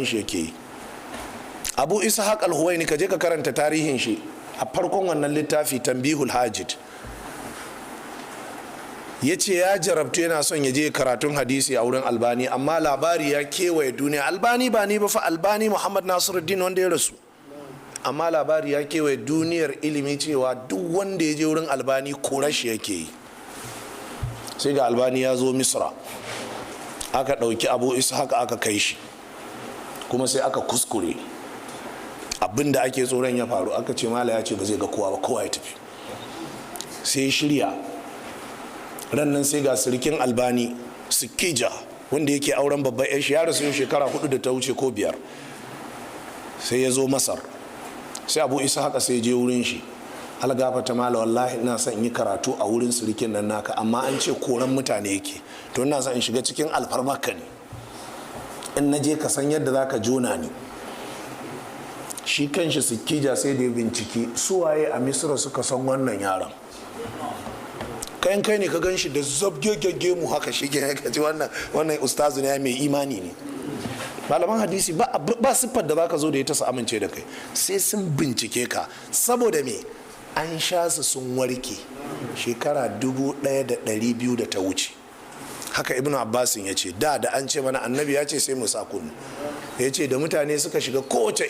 Shi yake yi. Abu Ishaq Al-Huwaini, ka je ka karanta tarihin shi a farkon wannan littafi, Tambihul Hajid. Ya ce ya jarabtu, yana son ya je karatun hadisi a wurin Albani, amma labari ya kewaye duniya. Albani, ba ni ba fa, Albani Muhammad Nasiruddin wanda ya rasu. Amma labari ya kewaye duniyar ilimi cewa duk wanda ya je wurin Albani, kora shi yake yi. Sai ga Albani ya zo Misra, aka ɗauki Abu Ishaq aka kai shi, kuma sai aka kuskure. Abin da ake tsoron ya faru. Aka ce mala ya ce ba zai ga kowa ba, kowa ya tafi. Sai shirya ran nan, sai ga sirikin Albani, Sikija, wanda yake auren babban yashi, ya rasu shekara 4 da ta wuce ko 5, sai ya zo Masar. Sai Abu Isa haka sai je wurin shi: "Algafata mala, wallahi ina son yi karatu a wurin sirikin nan naka, amma an ce koran mutane yake. To ina son in shiga cikin alfarmarka ne. In na je, ka san yadda za ka jona ni." Shi kanshi Sikija sai da ya binciki suwaye a Misira suka san wannan yaron. Kayan kai ne ka gan shi da zabgegege mu haka, shi ke ka ci wannan ustazu ne, mai imani ne. Malaman hadisi ba siffar da zaka zo da ita su amince da kai, sai sun bincike ka. Saboda me? An sha su sun warke shekara 1200 da ta wuce. Haka Ibn Abbasin ya ce, da an ce mana annabi ya ce, sai mu sa kunnu. Ya ce da mutane suka shiga kowace